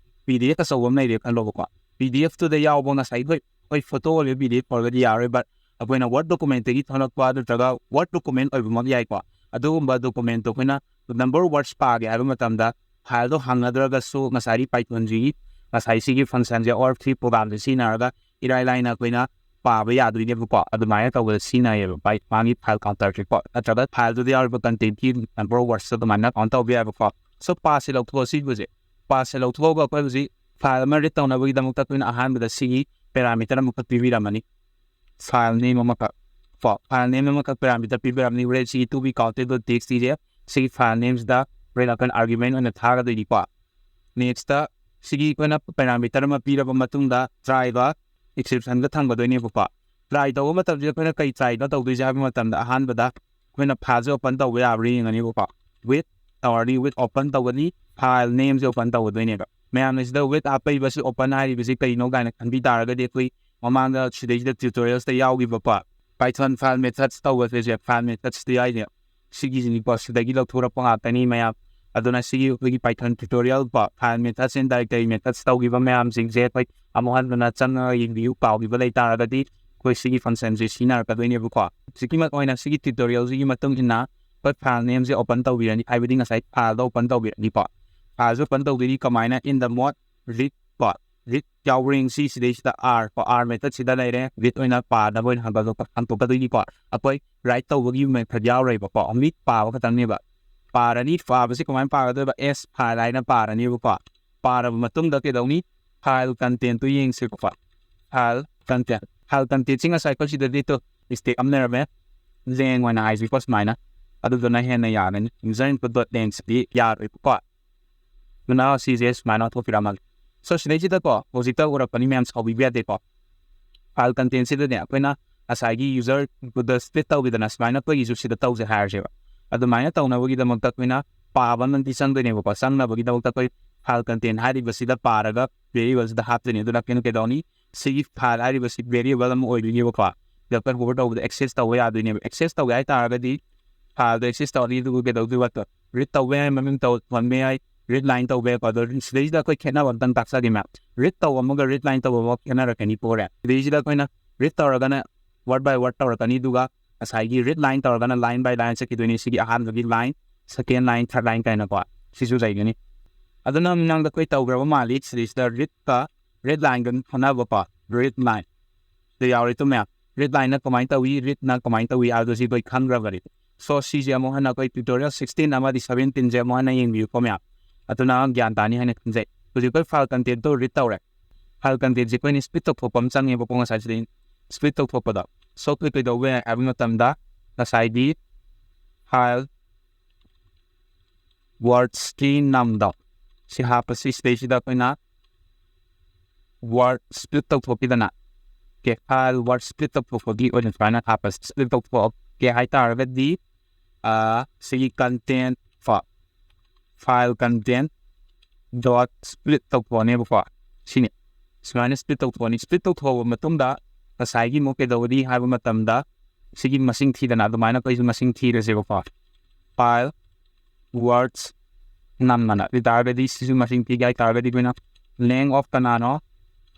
PDF ꯑꯆꯧꯕ ꯑꯃ ꯂꯩꯔꯦ ꯈꯜꯂꯣꯕꯀꯣ꯫ PDFꯇꯨꯗ ꯌꯥꯎꯕ ꯉꯁꯥꯏ ꯑꯩꯈꯣꯏ, ꯑꯩꯈꯣꯏ photo ꯑꯣꯏꯕ PDF ꯑꯣꯏꯔꯒꯗꯤ ꯌꯥꯔꯣꯏ, but ꯑꯩꯈꯣꯏꯅ Word documentꯇꯒꯤ ꯊꯣꯛꯂꯛꯄ ꯅꯠꯇ꯭ꯔꯒ Word document ꯑꯣꯏꯕꯃꯛ ꯌꯥꯏꯀꯣ꯫ ꯑꯗꯨꯒꯨꯝꯕ documentꯇꯣ ꯑꯩꯈꯣꯏꯅ number of words ꯄꯥꯒꯦ ꯍꯥꯏꯕ ꯃꯇꯝꯗ fileꯗꯣ ꯍꯪꯅꯗ꯭ꯔꯒꯁꯨ ꯉꯁꯥꯏꯒꯤ Pythonꯁꯤꯒꯤ, ꯉꯁꯥꯏ ꯁꯤꯒꯤ functionꯁꯦ or three programꯁꯦ ꯁꯤꯖꯤꯟꯅꯔꯒ ꯏꯔꯥꯏ ꯂꯥꯏꯅ ꯑꯩꯈꯣꯏꯅ ꯄꯥꯕ ꯌꯥꯗꯣꯏꯅꯦꯕꯀꯣ꯫ ꯑꯗꯨꯃꯥꯏꯅ ꯇꯧꯕꯗ ꯁꯤꯖꯤꯟꯅꯩꯌꯦꯕ ꯄꯥꯏ-, ꯃꯥꯒꯤ file counterꯁꯦꯀꯣ, ꯅꯠꯇ꯭ꯔꯒ fileꯗꯨꯗ ꯌꯥꯎꯔꯤꯕ contentꯀꯤ number of wordsꯇꯣ ꯑꯗꯨꯃꯥꯏꯅ count ꯇꯧꯕ ꯌꯥꯏꯕꯀꯣ꯫ So, passꯁꯦ ꯂꯧꯊꯣꯛꯑꯣ ꯁꯤꯕꯁꯦ꯫ Passꯁꯦ ꯂꯧꯊꯣꯛꯑꯒ ꯑꯩꯈꯣꯏ ꯍꯧꯖꯤꯛ file ꯑꯃ read ꯇꯧꯅꯕꯒꯤꯗꯃꯛꯇ ꯑꯩꯈꯣꯏꯅ ꯑꯍꯥꯟꯕꯗ ꯁꯤꯒꯤ parameter ꯑꯃꯈꯛ ꯄꯤꯕꯤꯔꯝꯃꯅꯤ꯫ File name ꯑꯃꯈꯛ ꯀꯣ, file name ꯑꯃꯈꯛ parameter ꯄꯤꯕꯤꯔꯝꯅꯤ꯫ Red ꯁꯤꯒꯤ to be counted dot txt ꯁꯦ ꯁꯤꯒꯤ file nameꯁꯤꯗ red ꯑꯩꯈꯣꯏꯅ argument ꯑꯣꯏꯅ ꯊꯥꯒꯗꯣꯏꯅꯤꯀꯣ꯫ Nextꯇ ꯁꯤꯒꯤ ꯑꯩꯈꯣꯏꯅ parameter ꯑꯃ ꯄꯤꯔꯕ ꯃꯇꯨꯡꯗ tryꯒ exceptionꯒ ꯊꯝꯒꯗꯣꯏꯅꯦꯕꯀꯣ꯫ Try ꯇꯧꯕ ꯃꯇꯝꯁꯤꯗ ꯑꯩꯈꯣꯏꯅ ꯀꯩ tryꯅꯣ ꯇꯧꯗꯣꯏꯁꯦ ꯍꯥꯏꯕ ꯃꯇꯝꯗ ꯑꯍꯥꯟꯕꯗ ꯑꯩꯈꯣꯏꯅ fileꯁꯦ open ꯇꯧꯕ ꯌꯥꯕ꯭ꯔꯥ ꯌꯦꯡꯉꯅꯤꯕꯀꯣ꯫ With ꯇꯧꯔꯅꯤ, with open ꯇꯧꯒꯅꯤ, file nameꯁꯦ open ꯇꯧꯒꯗꯣꯏꯅꯦꯕ꯫ ꯃꯌꯥꯝꯅ ꯁꯤꯗ with ꯍꯥꯞꯄꯛꯏꯕꯁꯤ open ꯍꯥꯏꯔꯤꯕꯁꯤ ꯀꯩꯅꯣ ꯀꯥꯏꯅ ꯈꯟꯕꯤ ꯇꯥꯔꯒꯗꯤ ꯑꯩꯈꯣꯏ ꯃꯃꯥꯡꯗ ꯁꯤꯗꯩꯁꯤꯗ tutorialsꯇ ꯌꯥꯎꯈꯤꯕꯀꯣ, Python file methods ꯇꯧꯕꯁꯦ, file methodsꯇ ꯌꯥꯎꯔꯤꯁꯦ ꯁꯤꯒꯤꯁꯤꯅꯤꯀꯣ, ꯁꯤꯗꯒꯤ ꯂꯧꯊꯣꯔꯛꯄ ꯉꯥꯛꯇꯅꯤ ꯃꯌꯥꯝ꯫ ꯑꯗꯨꯅ ꯁꯤꯒꯤ ꯑꯩꯈꯣꯏꯒꯤ Python tutorial ꯀꯣ, file methods and directory methods ꯇꯧꯈꯤꯕ ꯃꯌꯥꯝꯁꯤꯡꯁꯦ ꯑꯩꯈꯣꯏ ꯑꯃꯨꯛ ꯍꯟꯅ ꯆꯪꯉꯒ ꯌꯦꯡꯕꯤꯌꯨ, ꯀꯥꯎꯈꯤꯕ ꯂꯩ ꯇꯥꯔꯒꯗꯤ ꯑꯩꯈꯣꯏ ꯁꯤꯒꯤ functionꯁꯦ ꯁꯤꯖꯤꯟꯅꯔꯛꯀꯗꯣꯏꯅꯦꯕꯀꯣ꯫ ꯍꯧꯖꯤꯛꯀꯤ ꯃ-, ꯑꯣꯏꯅ ꯁꯤꯒꯤ tutorialꯁꯤꯒꯤ ꯃꯇꯨꯡ ꯏꯟꯅ ꯑꯩꯈꯣꯏ file nameꯁꯦ open ꯇꯧꯕꯤꯔꯅꯤ, ꯍꯥꯏꯕꯗꯤ ꯉꯁꯥꯏ fileꯗꯣ open ꯇꯧꯕꯤꯔꯅꯤꯀꯣ꯫ Fileꯁꯦ open ꯇꯧꯗꯣꯏꯅꯤ ꯀꯃꯥꯏꯅ? In the mode read ꯀꯣ, read ꯌꯥꯎꯕ꯭ꯔꯥ ꯌꯦꯡꯁꯤ꯫ ꯁꯤꯗꯩꯁꯤꯗ R ꯀꯣ, R method ꯁꯤꯗ ꯂꯩꯔꯦ, read ꯑꯣꯏꯅ ꯄꯥꯅꯕ ꯑꯣꯏꯅ ꯍꯟꯗꯣꯛ ꯍꯟꯗꯣꯛꯀꯗꯣꯏꯅꯤꯀꯣ꯫ ꯑꯩꯈꯣꯏ write ꯇꯧꯕꯒꯤ method ꯌꯥꯎꯔꯣꯏꯕꯀꯣ, only ꯄꯥꯕ ꯈꯛꯇꯪꯅꯦꯕ꯫ ꯄꯥꯔꯅꯤ, ꯄꯥꯕꯁꯤ ꯀꯃꯥꯏꯅ ꯄꯥꯒꯗꯣꯏꯕ? S file ꯍꯥꯏꯅ ꯄꯥꯔꯅꯤꯕꯀꯣ꯫ ꯄꯥꯔꯕ ꯃꯇꯨꯡꯗ ꯀꯩꯗꯧꯅꯤ? File content ꯇꯨ ꯌꯦꯡꯁꯤꯕꯀꯣ꯫ File content, file content ꯁꯤ ꯉꯁꯥꯏ ꯑꯩꯈꯣꯏ ꯁꯤꯗꯗꯤ ꯇꯨ mistake ꯑꯃ ꯂꯩꯔꯝꯃꯦ꯫ Lang ꯑꯣꯏꯅ ꯍꯥꯏꯁꯤꯀꯣ ꯁꯨꯃꯥꯏꯅ, ꯑꯗꯨꯗꯨꯅ ꯍꯦꯟꯅ ꯌꯥꯒꯅꯤ꯫ User input dot lang ꯁꯤꯗꯤ ꯌꯥꯔꯣꯏꯕꯀꯣ꯫ ꯑꯗꯨꯅ ꯁꯤꯁꯦ ꯁꯨꯃꯥꯏꯅ ꯑꯣꯟꯊꯣꯛꯄꯤꯔꯝꯃꯒꯦ꯫ So ꯁꯤꯗꯩꯁꯤꯗꯀꯣ ꯍꯧꯖꯤꯛꯇ ꯎꯔꯛꯄꯅꯤ ꯃꯌꯥꯝ, ꯁꯥꯎꯕꯤꯕ ꯌꯥꯗꯦꯀꯣ꯫ File content ꯁꯤꯗꯅꯦ ꯑꯩꯈꯣꯏꯅ ꯉꯁꯥꯏꯒꯤ user input ꯗ split ꯇꯧꯕꯤꯗꯅ ꯁꯨꯃꯥꯏꯅ ꯑꯩꯈꯣꯏꯒꯤꯁꯨ ꯁꯤꯗ ꯇꯧꯁꯦ ꯍꯥꯏꯔꯁꯦꯕ꯫ ꯑꯗꯨꯃꯥꯏꯅ ꯇꯧꯅꯕꯒꯤꯗꯃꯛꯇ ꯑꯩꯈꯣꯏꯅ ꯄꯥꯕ ꯑꯃꯗꯤ ꯆꯪꯗꯣꯏꯅꯦꯕꯀꯣ꯫ ꯆꯪꯅꯕꯒꯤꯗꯃꯛꯇ ꯑꯩꯈꯣꯏ file content ꯍꯥꯏꯔꯤꯕꯁꯤꯗ ꯄꯥꯔꯒ variable ꯁꯤꯗ ꯍꯥꯞꯇꯣꯏꯅꯦ꯫ ꯑꯗꯨꯅ ꯑꯩꯈꯣꯏꯅ ꯀꯩꯗꯧꯅꯤ? ꯁꯤꯒꯤ file ꯍꯥꯏꯔꯤꯕꯁꯤ variable ꯑꯃ ꯑꯣꯏꯗꯣꯏꯅꯦꯕꯀꯣ꯫ ꯁꯤꯗ ꯑꯩꯈꯣꯏ hover ꯇꯧꯕꯗ access ꯇꯧꯕ ꯌꯥꯗꯣꯏꯅꯦꯕ꯫ Access ꯇꯧꯒꯦ ꯍꯥꯏꯇꯥꯔꯒꯗꯤ file ꯗꯣ access ꯇꯧꯔꯅꯤ, ꯑꯗꯨꯒ ꯀꯩꯗꯧꯗꯣꯏꯕ? Read ꯇꯧꯕ ꯌꯥꯏ, ꯃꯃꯤꯡ ꯇꯧ ꯊꯣꯟꯕ ꯌꯥꯏ, read line ꯇꯧꯕ ꯌꯥꯏꯀꯣ꯫ ꯑꯗꯣ ꯁꯤꯗꯩꯁꯤꯗ ꯑꯩꯈꯣꯏ ꯈꯦꯠꯅꯕ ꯑꯝꯇꯪ ꯇꯥꯛꯆꯒꯦ ꯃꯌꯥꯝ꯫ Read ꯇꯧꯕ ꯑꯃꯒ read line ꯇꯧꯕ ꯑꯃꯒ ꯈꯦꯠꯅꯔꯛꯀꯅꯤ ꯄꯣꯔꯦ꯫ ꯁꯤꯗꯩꯁꯤꯗ ꯑꯩꯈꯣꯏꯅ read ꯇꯧꯔꯒꯅ word by word ꯇꯧꯔꯛꯀꯅꯤ, ꯑꯗꯨꯒ ꯉꯁꯥꯏꯒꯤ read line ꯇꯧꯔꯒꯅ line by line ꯆꯠꯈꯤꯗꯣꯏꯅꯤ꯫ ꯁꯤꯒꯤ ꯑꯍꯥꯟꯕꯒꯤ line, second line, third line ꯀꯥꯏꯅꯀꯣ ꯁꯤꯁꯨ ꯂꯩꯒꯅꯤ꯫ ꯑꯗꯨꯅ ꯃꯃꯥꯡꯗ ꯑꯩꯈꯣꯏ ꯇꯧꯈ꯭ꯔꯕ ꯃꯥꯜꯂꯤ꯫ ꯁꯤꯗꯩꯁꯤꯗ read ꯀ read line ꯒ ꯈꯦꯠꯅꯕꯀꯣ, read line ꯗ ꯌꯥꯎꯔꯦ ꯇꯨ ꯃꯌꯥꯝ꯫ Read line ꯅ ꯀꯃꯥꯏꯅ ꯇꯧꯏ, read ꯅ ꯀꯃꯥꯏꯅ ꯇꯧꯏ ꯍꯥꯏꯕꯗꯨ ꯁꯤ ꯑꯩꯈꯣꯏ ꯈꯪꯈ꯭ꯔꯕꯅꯤ꯫ So ꯁꯤꯁꯦ ꯑꯃꯨꯛ ꯍꯟꯅ ꯑꯩꯈꯣꯏ tutorial sixteen ꯑꯃꯗꯤ seventeen ꯁꯦ ꯑꯃꯨꯛ ꯍꯟꯅ ꯌꯦꯡꯕꯤꯌꯨꯀꯣ ꯃꯌꯥꯝ, ꯑꯗꯨꯅ ꯒ꯭ꯌꯥꯟ ꯇꯥꯅꯤ ꯍꯥꯏꯅ ꯈꯟꯖꯩ꯫ ꯍꯧꯖꯤꯛ ꯑꯩꯈꯣꯏ file content ꯇꯣ read ꯇꯧꯔꯦ꯫ File content ꯁꯦ ꯑꯩꯈꯣꯏꯅ split ꯇꯧꯊꯣꯛꯄ ꯑꯃ ꯆꯪꯉꯦꯕꯀꯣ, ꯉꯁꯥꯏ ꯁꯤꯗꯩ split ꯇꯧꯊꯣꯛꯄꯗ꯫ So ꯑꯩꯈꯣꯏ ꯀꯩꯗꯧꯕ ꯌꯥꯏ ꯍꯥꯏꯕ ꯃꯇꯝꯗ ꯉꯁꯥꯏꯒꯤ file words ꯀꯤ num ꯗꯣ ꯁꯤ ꯍꯥꯞꯄꯁꯤ꯫ ꯁꯤꯗꯩꯁꯤꯗ ꯑꯩꯈꯣꯏꯅ word split ꯇꯧꯊꯣꯛꯈꯤꯗꯅ, okay, file word split ꯇꯧꯊꯣꯛꯄꯒꯤ ꯑꯣꯏꯅ ꯁꯨꯃꯥꯏꯅ ꯍꯥꯞꯄꯁꯤ꯫ Split ꯇꯧꯊꯣꯛꯀꯦ ꯍꯥꯏꯇꯥꯔꯒꯗꯤ, ꯑꯥ, ꯁꯤꯒꯤ content ꯀꯣ, file content dot split ꯇꯧꯊꯣꯛꯑꯅꯦꯕꯀꯣ꯫ ꯁꯤꯅꯤ꯫ ꯁꯨꯃꯥꯏꯅ split ꯇꯧꯊꯣꯛꯑꯅꯤ꯫ Split ꯇꯧꯊꯣꯛꯑꯕ ꯃꯇꯨꯡꯗ ꯉꯁꯥꯏꯒꯤ ꯑꯃꯨꯛ ꯀꯩꯗꯧꯒꯅꯤ ꯍꯥꯏꯕ ꯃꯇꯝꯗ ꯁꯤꯒꯤ ꯃꯁꯤꯡ ꯊꯤꯗꯅ, ꯑꯗꯨꯃꯥꯏꯅ ꯑꯩꯈꯣꯏꯁꯨ ꯃꯁꯤꯡ ꯊꯤꯔꯁꯦꯕꯀꯣ꯫ File words num ꯑꯅ꯫ ꯑꯗꯨ ꯇꯥꯔꯒꯗꯤ ꯁꯤꯁꯨ ꯃꯁꯤꯡ ꯊꯤꯒꯦ ꯍꯥꯏ ꯇꯥꯔꯒꯗꯤ ꯑꯩꯈꯣꯏꯅ length of ꯀꯅꯥꯅꯣ?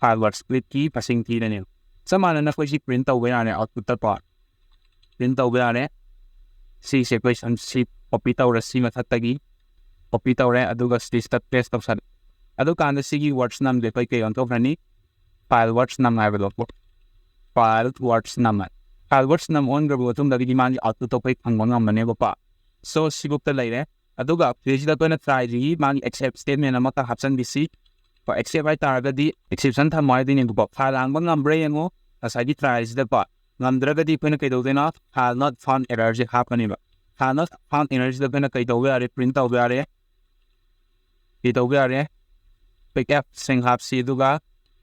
File word split ꯀꯤ ꯃꯁꯤꯡ ꯊꯤꯔꯅꯦꯕ꯫ ꯆꯞ ꯃꯥꯟꯅꯅ ꯑꯩꯈꯣꯏ ꯁꯤ print ꯇꯧꯕ ꯌꯥꯔꯦ output ꯇ ꯀꯣ꯫ Print ꯇꯧꯕ ꯌꯥꯔꯦ꯫ ꯁꯤꯁꯦ ꯑꯩꯈꯣꯏ ꯁꯨꯝ ꯁꯤ copy ꯇꯧꯔꯁꯤ ꯃꯊꯛꯇꯒꯤ꯫ Copy ꯇꯧꯔꯦ, ꯑꯗꯨꯒ ꯁꯤꯗꯩꯁꯤꯗ paste ꯇꯧꯁꯜꯂꯦ꯫ ꯑꯗꯨꯀꯥꯟꯗ ꯁꯤꯒꯤ words numꯗꯤ ꯑꯩꯈꯣꯏ ꯀꯩ ꯑꯣꯟꯊꯣꯛꯈ꯭ꯔꯅꯤ? File words num ꯍꯥꯏꯕꯗꯣ, file words num ꯍꯥꯏ꯫ File words num ꯑꯣꯟꯈ꯭ꯔꯕ ꯃꯇꯨꯡꯗꯒꯤꯗꯤ ꯃꯥꯒꯤ outputꯇꯣ ꯑꯩꯈꯣꯏ ꯐꯪꯕ ꯉꯝꯃꯅꯦꯕꯀꯣ꯫ So ꯁꯤꯕꯨꯛꯇ ꯂꯩꯔꯦ꯫ ꯑꯗꯨꯒ ꯁꯤꯗꯩꯁꯤꯗ ꯑꯩꯈꯣꯏꯅ tryꯁꯤꯒꯤ ꯃꯥꯒꯤ except statement ꯑꯃꯈꯛ ꯍꯥꯞꯆꯟꯕꯤꯁꯤ꯫ Except ꯍꯥꯏꯇꯥꯔꯒꯗꯤ exception ꯊꯝꯃꯣ ꯍꯥꯏꯗꯣꯏꯅꯦꯕꯀꯣ꯫ File ꯍꯥꯡꯕ ꯉꯝꯕ꯭ꯔꯥ ꯌꯦꯡꯉꯣ, ꯉꯁꯥꯏꯒꯤ tryꯁꯤꯗꯀꯣ꯫ ꯉꯝꯗ꯭ꯔꯒꯗꯤ ꯑꯩꯈꯣꯏꯅ ꯀꯩꯗꯧꯗꯣꯏꯅꯣ? File not found errorꯁꯦ ꯍꯥꯞꯀꯅꯦꯕ꯫ File not found errorꯁꯤꯗ ꯑꯩꯈꯣꯏꯅ ꯀꯩ ꯇꯧꯕ ꯌꯥꯔꯦ? Print ꯇꯧꯕ ꯌꯥꯔꯦ꯫ ꯀꯩ ꯇꯧꯕ ꯌꯥꯔꯦ? Pickup string ꯍꯥꯞꯁꯤ, ꯑꯗꯨꯒ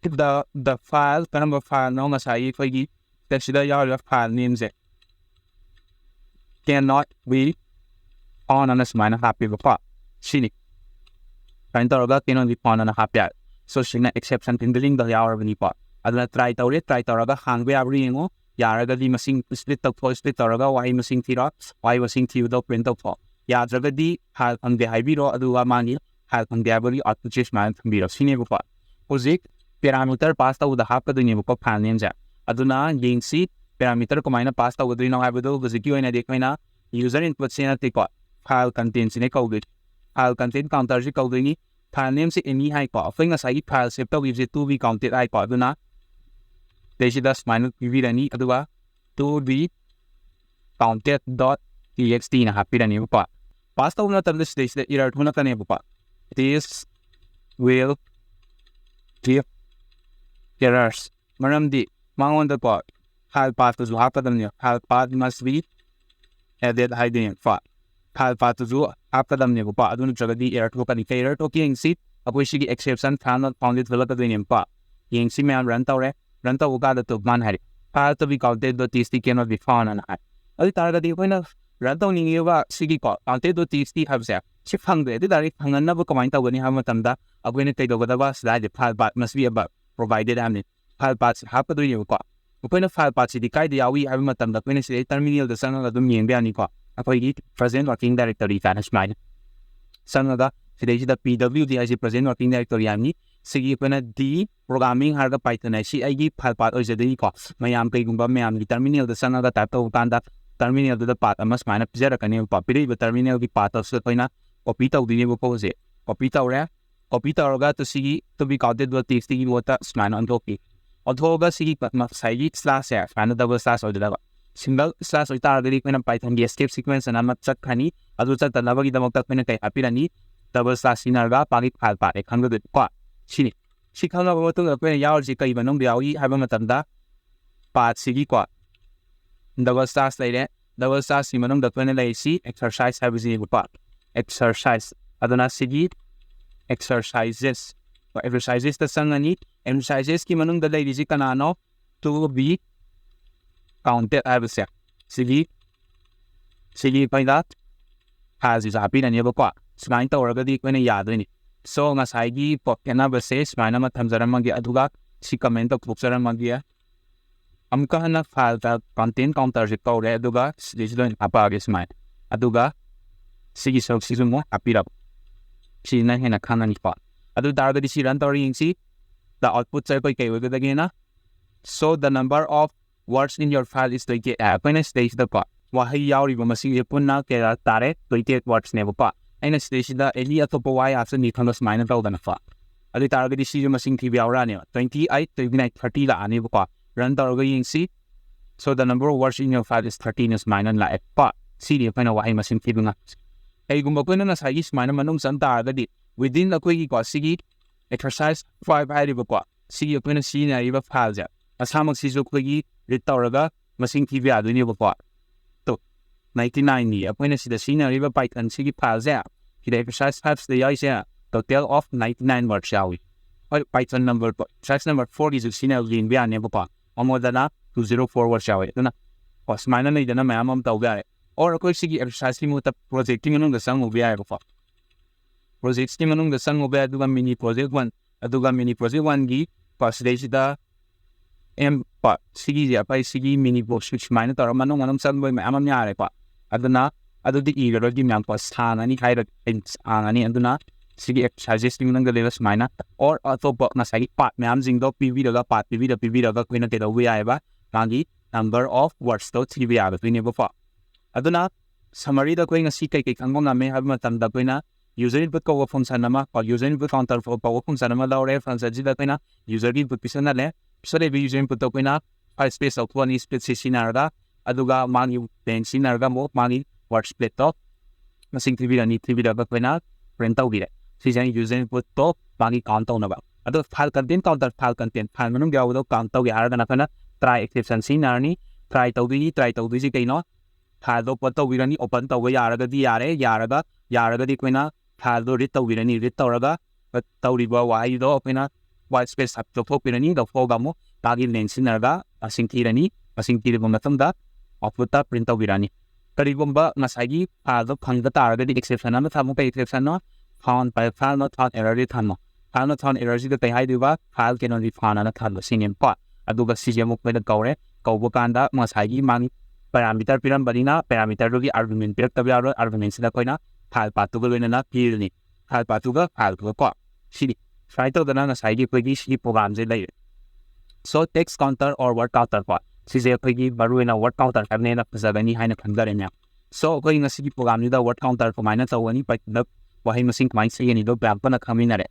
the, the file, ꯀꯔꯝꯕ fileꯅꯣ? ꯉꯁꯥꯏꯒꯤ ꯑꯩꯈꯣꯏꯒꯤ ꯁꯤꯗ ꯌꯥꯎꯔꯤꯕ file nameꯁꯦ cannot be found ꯑꯅ ꯁꯨꯃꯥꯏꯅ ꯍꯥꯞꯄꯦꯕꯀꯣ꯫ ꯁꯤꯅꯤ꯫ ꯁꯨꯃꯥꯏꯅ ꯇꯧꯔꯒ cannot be found ꯑꯅ ꯍꯥꯞꯄ ꯌꯥꯔꯦ꯫ So ꯁꯤꯅ exception handlingꯗ ꯌꯥꯎꯔꯕꯅꯤꯀꯣ꯫ ꯑꯗꯨꯅ try ꯇꯧꯔꯦ, try ꯇꯧꯔꯒ ꯍꯥꯡꯕ ꯌꯥꯕ꯭ꯔꯥ ꯌꯦꯡꯉꯣ꯫ ꯌꯥꯔꯒꯗꯤ ꯃꯁꯤꯡ split ꯇꯧꯊꯣꯛꯑꯣ, split ꯇꯧꯔꯒ ꯋꯥꯍꯩ ꯃꯁꯤꯡ ꯊꯤꯔꯣ, ꯋꯥꯍꯩ ꯃꯁꯤꯡ ꯊꯤꯕꯗꯣ print ꯇꯧꯊꯣꯛꯑꯣ꯫ ꯌꯥꯗ꯭ꯔꯒꯗꯤ file ꯐꯪꯗꯦ ꯍꯥꯏꯕꯤꯔꯣ, ꯑꯗꯨꯒ ꯃꯥꯒꯤ file ꯐꯪꯗꯦ ꯍꯥꯏꯕꯒꯤ outputꯁꯦ ꯁꯨꯃꯥꯏꯅ ꯊꯝꯕꯤꯔꯣ ꯁꯤꯅꯦꯕꯀꯣ꯫ ꯍꯧꯖꯤꯛ parameter pass ꯇꯧꯕꯗ ꯍꯥꯞꯀꯗꯣꯏꯅꯦꯕꯀꯣ file nameꯁꯦ꯫ ꯑꯗꯨꯅ ꯌꯦꯡꯁꯤ parameter ꯀꯃꯥꯏꯅ pass ꯇꯧꯒꯗꯣꯏꯅꯣ ꯍꯥꯏꯕꯗꯣ꯫ ꯍꯧꯖꯤꯛꯀꯤ ꯑꯣꯏꯅꯗꯤ ꯑꯩꯈꯣꯏꯅ user inputꯁꯦ ꯅꯠꯇꯦꯀꯣ, file contentꯁꯤꯅꯦ ꯀꯧꯗꯣꯏꯁꯦ꯫ File content counterꯁꯤ ꯀꯧꯗꯣꯏꯅꯤ꯫ File nameꯁꯦ any ꯍꯥꯏꯀꯣ, ꯑꯩꯈꯣꯏ ꯉꯁꯥꯏꯒꯤ file save ꯇꯧꯈꯤꯕꯁꯦ to be counted ꯍꯥꯏꯀꯣ꯫ ꯑꯗꯨꯅ ꯁꯤꯗꯩꯁꯤꯗ ꯁꯨꯃꯥꯏꯅ ꯄꯤꯕꯤꯔꯅꯤ, ꯑꯗꯨꯒ to be counted dot txt ꯅ ꯍꯥꯞꯄꯤꯔꯅꯦꯕꯀꯣ꯫ Pass ꯇꯧꯕ ꯃꯇꯝꯗ ꯁꯤꯗꯩꯁꯤꯗ error ꯊꯣꯛꯂꯛꯀꯅꯦꯕꯀꯣ, "This will give errors"꯫ ꯃꯔꯝꯗꯤ ꯃꯉꯣꯟꯗꯀꯣ file pathꯇꯨꯁꯨ ꯍꯥꯞꯀꯗꯕꯅꯦ, "File path must be added" ꯍꯥꯏꯗꯣꯏꯅꯦꯕꯀꯣ꯫ File pathꯇꯨꯁꯨ ꯍꯥꯞꯀꯗꯕꯅꯦꯕꯀꯣ, ꯑꯗꯨ ꯅꯠꯇ꯭ꯔꯒꯗꯤ error ꯊꯣꯛꯀꯅꯤ꯫ ꯀꯩ error ꯊꯣꯛꯀꯦ ꯌꯦꯡꯁꯤ꯫ ꯑꯩꯈꯣꯏ ꯁꯤꯒꯤ exception file not found ꯊꯣꯛꯂꯛꯀꯗꯣꯏꯅꯦꯕꯀꯣ꯫ ꯌꯦꯡꯁꯤ ꯃꯌꯥꯝ, run ꯇꯧꯔꯦ꯫ Run ꯇꯧꯕ ꯀꯥꯟꯗ ꯇꯨ ꯃꯥꯅ ꯍꯥꯏꯔꯦ, "File to be counted dot txt cannot be found" ꯑꯅ ꯍꯥꯏ꯫ ꯑꯗꯨ ꯑꯣꯏ ꯇꯥꯔꯒꯗꯤ ꯑꯩꯈꯣꯏꯅ run ꯇꯧꯅꯤꯡꯉꯤꯕ ꯁꯤꯒꯤꯀꯣ counted dot txt ꯍꯥꯏꯕꯁꯦ ꯁꯤ ꯐꯪꯗ꯭ꯔꯦ꯫ ꯑꯗꯨ ꯑꯣꯏ ꯇꯥꯔꯗꯤ ꯐꯪꯍꯟꯅꯕ ꯀꯃꯥꯏꯅ ꯇꯧꯒꯅꯤ ꯍꯥꯏꯕ ꯃꯇꯝꯗ ꯑꯩꯈꯣꯏꯅ ꯀꯩꯗꯧꯒꯗꯕ? ꯁꯤꯗ ꯍꯥꯏꯗꯤ "File path must be above provided" ꯍꯥꯏꯕꯅꯤ꯫ File pathꯁꯤ ꯍꯥꯞꯀꯗꯣꯏꯅꯦꯕꯀꯣ꯫ ꯑꯩꯈꯣꯏꯅ file pathꯁꯤꯗꯤ ꯀꯥꯏꯗ ꯌꯥꯎꯏ ꯍꯥꯏꯕ ꯃꯇꯝꯗ ꯑꯩꯈꯣꯏꯅ ꯁꯤꯗꯩ terminalꯗ ꯆꯪꯉꯒ ꯑꯗꯨꯝ ꯌꯦꯡꯕ ꯌꯥꯅꯤꯀꯣ꯫ ꯑꯩꯈꯣꯏꯒꯤ present working directory ꯀꯥꯏꯅ ꯁꯨꯃꯥꯏꯅ ꯆꯪꯉꯒ ꯁꯤꯗꯩꯁꯤꯗ P W D ꯍꯥꯏꯁꯤ present working directory ꯍꯥꯏꯕꯅꯤ꯫ ꯁꯤꯒꯤ ꯑꯩꯈꯣꯏꯅ D programming ꯍꯥꯏꯔꯒ Python ꯍꯥꯏꯁꯤ ꯑꯩꯒꯤ file path ꯑꯣꯏꯖꯗꯣꯏꯅꯤꯀꯣ꯫ ꯃꯌꯥꯝ ꯀꯩꯒꯨꯝꯕ ꯃꯌꯥꯝꯒꯤ terminalꯗ ꯆꯪꯉꯒ type ꯇꯧꯕ ꯀꯥꯟꯗ terminalꯗꯨꯗ path ꯑꯃ ꯁꯨꯃꯥꯏꯅ ꯄꯤꯖꯔꯛꯀꯅꯦꯕꯀꯣ꯫ ꯄꯤꯔꯛꯏꯕ terminalꯒꯤ pathꯇꯨꯁꯨ ꯑꯩꯈꯣꯏꯅ copy ꯇꯧꯗꯣꯏꯅꯦꯕꯀꯣ꯫ ꯍꯧꯖꯤꯛ copy ꯇꯧꯔꯦ꯫ copy ꯇꯧꯔꯒ to ꯁꯤꯒꯤ to be counted dot txt ꯒꯤ ꯃꯍꯨꯠꯇ ꯁꯨꯃꯥꯏꯅ ꯑꯣꯟꯊꯣꯛꯄꯤ꯫ ꯑꯣꯟꯊꯣꯛꯑꯒ ꯁꯤꯒꯤ ꯉꯁꯥꯏꯒꯤ slash ꯁꯦ ꯁꯨꯃꯥꯏꯅ double slash ꯑꯣꯏꯒꯗꯕ꯫ Single slash ꯑꯣꯏꯇꯥꯔꯒꯗꯤ ꯑꯩꯈꯣꯏꯅ Python ꯒꯤ escape sequence ꯑꯅ ꯑꯃ ꯆꯠꯈ꯭ꯔꯅꯤ꯫ ꯑꯗꯨ ꯆꯠꯇꯅꯕꯒꯤꯗꯃꯛꯇ ꯑꯩꯈꯣꯏꯅ ꯀꯩ ꯍꯥꯞꯄꯤꯔꯅꯤ? Double slash ꯁꯤꯖꯤꯟꯅꯔꯒ ꯃꯥꯒꯤ file ꯄꯥꯊ ꯈꯪꯒꯗꯣꯏꯅꯤꯀꯣ꯫ ꯁꯤꯅꯤ꯫ ꯁꯤ ꯈꯪꯉꯕ ꯃꯇꯨꯡꯗ ꯑꯩꯈꯣꯏꯅ ꯌꯥꯎꯔꯤꯁꯤ ꯀꯩ ꯃꯅꯨꯡꯗ ꯌꯥꯎꯏ ꯍꯥꯏꯕ ꯃꯇꯝꯗ, ꯄꯥꯊ ꯁꯤꯒꯤꯀꯣ double slash ꯂꯩꯔꯦ꯫ Double slash ꯀꯤ ꯃꯅꯨꯡꯗ ꯑꯩꯈꯣꯏꯅ ꯂꯩꯔꯤꯁꯤ exercise ꯍꯥꯏꯕꯁꯤꯅꯦꯕꯀꯣ꯫ Exercise꯫ ꯑꯗꯨꯅ ꯁꯤꯒꯤ exercises, exercises ꯇ ꯆꯪꯉꯅꯤ꯫ Exercises ꯀꯤ ꯃꯅꯨꯡꯗ ꯂꯩꯔꯤꯁꯤ ꯀꯅꯥꯅꯣ? To be counted ꯍꯥꯏꯕꯁꯦ꯫ ꯁꯤꯒꯤ ꯁꯤꯒꯤ ꯑꯩꯈꯣꯏꯅ file ꯁꯤꯁꯨ ꯍꯥꯞꯄꯤꯔꯅꯦꯕꯀꯣ꯫ ꯁꯨꯃꯥꯏꯅ ꯇꯧꯔꯒꯗꯤ ꯑꯩꯈꯣꯏꯅ ꯌꯥꯗꯣꯏꯅꯤ꯫ So ꯉꯁꯥꯏꯒꯤ ꯄꯣ-, ꯈꯦꯠꯅꯕꯁꯦ ꯁꯨꯃꯥꯏꯅ ꯑꯃ ꯊꯝꯖꯔꯝꯃꯒꯦ, ꯑꯗꯨꯒ ꯁꯤ comment ꯇꯧꯊꯣꯛꯆꯔꯝꯃꯒꯦ꯫ ꯑꯃꯨꯛꯀ ꯍꯟꯅ file ꯇ content counter ꯁꯦ ꯀꯧꯔꯦ, ꯑꯗꯨꯒ ꯁꯤꯗꯩꯁꯤꯗ ꯑꯣꯏꯅ ꯍꯥꯞꯄꯛꯑꯒꯦ ꯁꯨꯃꯥꯏꯅ꯫ ꯑꯗꯨꯒ ꯁꯤꯒꯤ ꯁꯔꯨꯛꯁꯤꯁꯨ ꯑꯃꯨꯛ ꯍꯥꯞꯄꯤꯔꯕ꯫ ꯁꯤꯅ ꯍꯦꯟꯅ ꯈꯪꯉꯅꯤꯀꯣ꯫ ꯑꯗꯨ ꯇꯥꯔꯒꯗꯤ ꯁꯤ run ꯇꯧꯔ ꯌꯦꯡꯁꯤ꯫ The output ꯁꯦ ꯑꯩꯈꯣꯏ ꯀꯩ ꯑꯣꯏꯒꯗꯒꯦꯅ? So the number of words in your file is twenty eight ꯍꯥꯏ꯫ ꯑꯩꯈꯣꯏꯅ ꯁꯤꯗꯩꯁꯤꯗꯀꯣ ꯋꯥꯍꯩ ꯌꯥꯎꯔꯤꯕ ꯃꯁꯤꯡꯁꯦ ꯄꯨꯟꯅ ꯀꯌꯥ ꯇꯥꯔꯦ? Twenty eight words ꯅꯦꯕꯀꯣ꯫ ꯑꯩꯅ ꯁꯤꯗꯩꯁꯤꯗ any ꯑꯇꯣꯞꯄ ꯋꯥꯍꯩ ꯍꯥꯞꯆꯟꯒꯦ ꯈꯟꯕ ꯁꯨꯃꯥꯏꯅ ꯇꯧꯗꯅꯀꯣ꯫ ꯑꯗꯨ ꯇꯥꯔꯒꯗꯤ ꯁꯤꯁꯨ ꯃꯁꯤꯡ ꯊꯤꯕ ꯌꯥꯎꯔꯛꯑꯅꯦꯕ꯫ Twenty eight, twenty nine, thirty ꯂꯥꯛꯑꯅꯦꯕꯀꯣ꯫ Run ꯇꯧꯔꯒ ꯌꯦꯡꯁꯤ꯫ So the number of words in your file is thirty ꯅ ꯁꯨꯃꯥꯏꯅ ꯂꯥꯛꯑꯦꯀꯣ꯫ ꯁꯤꯅꯤ ꯑꯩꯈꯣꯏꯅ ꯋꯥꯍꯩ ꯃꯁꯤꯡ ꯊꯤꯕ ꯉꯝꯃꯤꯁꯦ꯫ ꯀꯩꯒꯨꯝꯕ ꯑꯩꯈꯣꯏꯅ ꯉꯁꯥꯏꯒꯤ ꯁꯨꯃꯥꯏꯅ ꯃꯅꯨꯡ ꯆꯪ ꯇꯥꯔꯒꯗꯤ, within ꯑꯩꯈꯣꯏꯒꯤꯀꯣ ꯁꯤꯒꯤ exercise five ꯍꯥꯏꯔꯤꯕꯀꯣ, ꯁꯤꯒꯤ ꯑꯩꯈꯣꯏꯅ ꯁꯤꯖꯤꯟꯅꯔꯤꯕ file ꯁꯦ ꯃꯁꯥꯃꯛꯁꯤꯁꯨ ꯑꯩꯈꯣꯏꯒꯤ read ꯇꯧꯔꯒ ꯃꯁꯤꯡ ꯊꯤꯕ ꯌꯥꯗꯣꯏꯅꯦꯕꯀꯣ꯫ ꯇꯣ, ninety nine ꯅꯤ ꯑꯩꯈꯣꯏꯅ ꯁꯤꯗ ꯁꯤꯖꯤꯟꯅꯔꯤꯕ Python ꯁꯤꯒꯤ file ꯁꯦ꯫ ꯁꯤꯗ exercise five ꯁꯤꯗ ꯌꯥꯎꯔꯤꯁꯦ total of ninety nine words ꯌꯥꯎꯏ꯫ ꯍꯣꯏ, Python number, exercise number four ꯒꯤꯁꯨ ꯁꯤꯖꯤꯟꯅ ꯌꯦꯡꯕ ꯌꯥꯅꯦꯕꯀꯣ꯫ ꯃꯉꯣꯟꯗꯅ two zero four words ꯌꯥꯎꯏ꯫ ꯑꯗꯨꯅ ꯀꯣ, ꯁꯨꯃꯥꯏꯅ ꯂꯩꯗꯅ ꯃꯌꯥꯝ ꯑꯃ ꯇꯧꯕ ꯌꯥꯔꯦ꯫ Or ꯑꯩꯈꯣꯏ ꯁꯤꯒꯤ exercise ꯀꯤ ꯃꯍꯨꯠꯇ project ꯀꯤ ꯃꯅꯨꯡꯗ ꯆꯪꯉꯨꯕ ꯌꯥꯏꯑꯕꯀꯣ꯫ Projects ꯀꯤ ꯃꯅꯨꯡꯗ ꯆꯪꯉꯨꯕ ꯌꯥꯏ, ꯑꯗꯨꯒ mini project one, ꯑꯗꯨꯒ mini project one ꯒꯤ ꯀꯣ, ꯁꯤꯗꯩꯁꯤꯗ M ꯀꯣ, ꯁꯤꯒꯤꯁꯦ ꯑꯩꯈꯣꯏ ꯁꯤꯒꯤ mini project ꯁꯨꯃꯥꯏꯅ ꯇꯧꯔꯒ ꯃꯅꯨꯡ ꯃꯅꯨꯡ ꯆꯪꯕ ꯃꯌꯥꯝ ꯑꯃ ꯌꯥꯔꯦꯀꯣ꯫ ꯑꯗꯨꯅ ꯑꯗꯨꯗꯤ ꯏꯔꯔꯣꯏꯒꯤ ꯃꯌꯥꯝ ꯀꯣ, ꯁꯥꯡꯉꯅꯤ ꯍꯥꯏꯔ-, ꯁꯥꯡꯉꯅꯤ꯫ ꯑꯗꯨꯅ ꯁꯤꯒꯤ exercises ꯀꯤ ꯃꯅꯨꯡꯗ ꯂꯩꯕ ꯁꯨꯃꯥꯏꯅ or ꯑꯇꯣꯞꯄ ꯉꯁꯥꯏꯒꯤ part ꯃꯌꯥꯝꯁꯤꯡꯗꯣ ꯄꯤꯕꯤꯔꯒ, part ꯄꯤꯕꯤꯔ ꯄꯤꯕꯤꯔꯒ ꯑꯩꯈꯣꯏꯅ ꯀꯩꯗꯧꯕ ꯌꯥꯏꯑꯕ? ꯃꯥꯒꯤ number of words ꯇꯣ ꯊꯤꯕ ꯌꯥꯒꯗꯣꯏꯅꯦꯕꯀꯣ꯫ ꯑꯗꯨꯅ summary ꯗ ꯑꯩꯈꯣꯏ ꯉꯁꯤ ꯀꯩꯀꯩ ꯈꯪꯕ ꯉꯝꯃꯦ ꯍꯥꯏꯕ ꯃꯇꯝꯗ ꯑꯩꯈꯣꯏꯅ user input ꯀꯧꯕ function ꯑꯃ, ꯀꯣ, user input counter ꯀꯧꯕ function ꯑꯃ ꯂꯧꯔꯦ꯫ Function ꯁꯤꯗ ꯑꯩꯈꯣꯏꯅ user ꯒꯤ input ꯄꯤꯁꯜꯍꯜꯂꯦ꯫ ꯄꯤꯁꯜꯂꯛꯏꯕ user input ꯇꯣ ꯑꯩꯈꯣꯏꯅ file space ꯂꯧꯊꯣꯛꯑꯅꯤ, space ꯁꯤ ꯁꯤꯖꯤꯟꯅꯔꯒ, ꯑꯗꯨꯒ ꯃꯥꯒꯤ ꯂꯦꯡ ꯁꯤꯖꯤꯟꯅꯔꯒ ꯑꯃꯨꯛ ꯃꯥꯒꯤ ꯋꯥꯔꯗ ꯁ꯭ꯄꯦꯁꯇꯣ ꯃꯁꯤꯡ ꯊꯤꯕꯤꯔꯅꯤ, ꯊꯤꯕꯤꯔꯒ ꯑꯩꯈꯣꯏꯅ print ꯇꯧꯕꯤꯔꯦ꯫ ꯁꯤꯁꯦ user input ꯇꯣ ꯃꯥꯒꯤ count ꯇꯧꯅꯕ꯫ ꯑꯗꯣ file content counter, file content, file ꯃꯅꯨꯡꯗ ꯌꯥꯎꯕꯗꯣ count ꯇꯧꯒꯦ ꯍꯥꯏꯔꯒꯅ ꯑꯩꯈꯣꯏꯅ try exception ꯁꯤꯖꯤꯟꯅꯔꯅꯤ꯫ Try ꯇꯧꯗꯣꯏꯅꯤ꯫ Try ꯇꯧꯗꯣꯏꯁꯤ ꯀꯩꯅꯣ? File ꯗꯣ open ꯇꯧꯕꯤꯔꯅꯤ꯫ Open ꯇꯧꯕ ꯌꯥꯔꯒꯗꯤ ꯌꯥꯔꯦ, ꯌꯥꯔꯒ, ꯌꯥꯔꯒꯗꯤ ꯑꯩꯈꯣꯏꯅ file ꯗꯣ read ꯇꯧꯕꯤꯔꯅꯤ꯫ Read ꯇꯧꯔꯒ ꯇꯧꯔꯤꯕ ꯋꯥꯍꯩꯗꯣ ꯑꯩꯈꯣꯏꯅ white space ꯂꯧꯊꯣꯛꯄꯤꯔꯅꯤ꯫ ꯂꯧꯊꯣꯛꯑꯒ ꯑꯃꯨꯛ ꯃꯥꯒꯤ ꯂꯦꯡ ꯁꯤꯖꯤꯟꯅꯔꯒ ꯃꯁꯤꯡ ꯊꯤꯔꯅꯤ꯫ ꯃꯁꯤꯡ ꯊꯤꯔꯕ ꯃꯇꯨꯡꯗ output ꯇ print ꯇꯧꯕꯤꯔꯅꯤ꯫ ꯀꯔꯤꯒꯨꯝꯕ ꯉꯁꯥꯏꯒꯤ file ꯗꯣ ꯐꯪꯗ ꯇꯥꯔꯒꯗꯤ exception ꯑꯃ ꯊꯝꯃꯨ꯫ ꯀꯩ exception no? Found, file not found error ꯗꯤ ꯊꯝꯃꯣ꯫ File not found error ꯁꯤꯗ ꯀꯩ ꯍꯥꯏꯗꯣꯏꯕ? File cannot be found ꯑꯅ ꯊꯝꯕ ꯁꯤꯅꯦꯕꯀꯣ꯫ ꯑꯗꯨꯒ ꯁꯤꯁꯦ ꯑꯃꯨꯛ ꯑꯩꯈꯣꯏꯅ ꯀꯧꯔꯦ꯫ ꯀꯧꯕ ꯀꯥꯟꯗ ꯉꯁꯥꯏꯒꯤ ꯃꯥꯒꯤ parameter ꯄꯤꯔꯝꯕꯅꯤꯅ parameter ꯗꯨꯒꯤ argument ꯄꯤꯔꯛꯇꯕ ꯌꯥꯔꯣꯏ꯫ Argument ꯁꯤꯗ ꯑꯩꯈꯣꯏꯅ file path ꯇꯨꯒ ꯂꯣꯏꯅꯅ ꯄꯤꯔꯅꯤ꯫ File path ꯇꯨꯒ file ꯗꯨꯒ ꯀꯣ꯫ ꯁꯤꯅꯤ꯫ ꯁꯨꯃꯥꯏꯅ ꯇꯧꯗꯅ ꯉꯁꯥꯏꯒꯤ ꯑꯩꯈꯣꯏꯒꯤ ꯁꯤꯒꯤ program ꯁꯦ ꯂꯩꯔꯦ꯫ So text counter or word counter ꯀꯣ꯫ ꯁꯤꯁꯦ ꯑꯩꯈꯣꯏꯒꯤ ꯃꯔꯨꯑꯣꯏꯅ word counter ꯍꯥꯏꯕꯅ ꯍꯦꯟꯅ ꯐꯖꯒꯅꯤ ꯍꯥꯏꯅ ꯈꯟꯖꯔꯦ ꯃꯌꯥꯝ꯫ So ꯑꯩꯈꯣꯏ ꯉꯁꯤꯒꯤ program ꯁꯤꯗ word counter ꯀꯃꯥꯏꯅ ꯇꯧꯒꯅꯤ, ꯄꯨꯂꯞ ꯋꯥꯍꯩ ꯃꯁꯤꯡ ꯀꯃꯥꯏꯅ ꯁꯤꯒꯅꯤꯗꯣ ꯃꯌꯥꯝ ꯄꯨꯟꯅ ꯈꯪꯃꯤꯟꯅꯔꯦ꯫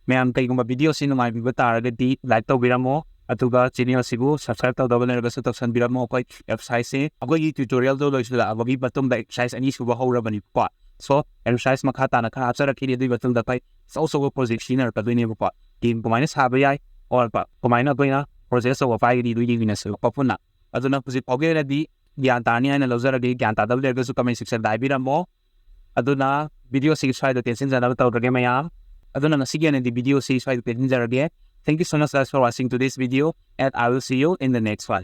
ꯃꯌꯥꯝ ꯀꯩꯒꯨꯝꯕ video ꯁꯤ ꯅꯨꯡꯉꯥꯏꯕꯤꯕ ꯇꯥꯔꯒꯗꯤ like ꯇꯧꯕꯤꯔꯝꯃꯣ, ꯑꯗꯨꯒ channel ꯑꯁꯤꯕꯨ subscribe ꯇꯧꯗꯕ ꯂꯩꯔꯒꯁꯨ ꯇꯧꯁꯟꯕꯤꯔꯝꯃꯣ꯫ ꯑꯩꯈꯣꯏ exercise ꯁꯦ ꯑꯩꯈꯣꯏꯒꯤ tutorial ꯗꯣ ꯂꯣꯏꯁꯤꯜꯂꯛꯑꯕꯒꯤ ꯃꯇꯨꯡꯗ exercise ꯑꯅꯤꯁꯨꯕ ꯍꯧꯔꯕꯅꯤꯀꯣ꯫ So exercise ꯃꯈꯥ ꯇꯥꯅ ꯈꯔ ꯍꯥꯞꯆꯔꯛꯈꯤꯅꯤ꯫ ꯑꯗꯨꯒꯤ ꯃꯇꯨꯡꯗ ꯑꯩꯈꯣꯏ ꯑꯆꯧ ꯑꯆꯧꯕ project ꯁꯤꯖꯤꯟꯅꯔꯛꯀꯗꯣꯏꯅꯦꯕꯀꯣ꯫ Game ꯀꯃꯥꯏꯅ ꯁꯥꯕ ꯌꯥꯏ, or ꯀꯃꯥꯏꯅ ꯑꯩꯈꯣꯏꯅ project ꯑꯆꯧꯕ ꯄꯥꯏꯒꯅꯤ, ꯑꯗꯨ ꯌꯦꯡꯃꯤꯟꯅꯁꯦꯕꯀꯣ ꯄꯨꯟꯅ꯫ ꯑꯗꯨꯅ ꯍꯧꯖꯤꯛ ꯐꯥꯎꯒꯤ ꯑꯣꯏꯅꯗꯤ ꯒ꯭ꯌꯥꯟ ꯇꯥꯔꯅꯤ ꯍꯥꯏꯅ ꯂꯧꯖꯔꯒꯦ꯫ ꯒ꯭ꯌꯥꯟ ꯇꯥꯗꯕ ꯂꯩꯔꯒꯁꯨ comment section ꯗ ꯍꯥꯏꯕꯤꯔꯝꯃꯣ꯫ ꯑꯗꯨꯅ video ꯁꯤ ꯁ꯭ꯋꯥꯏꯗ ꯇꯦꯟꯁꯤꯟꯖꯅꯕ ꯇꯧꯔꯒꯦ ꯃꯌꯥꯝ꯫ ꯑꯗꯨꯅ ꯉꯁꯤꯒꯤ ꯑꯣꯏꯅꯗꯤ video ꯁꯤ ꯁ꯭ꯋꯥꯏꯗ ꯇꯦꯟꯁꯤꯟꯖꯔꯒꯦ꯫ Thank you so much guys for watching today's video, and I will see you in the next one.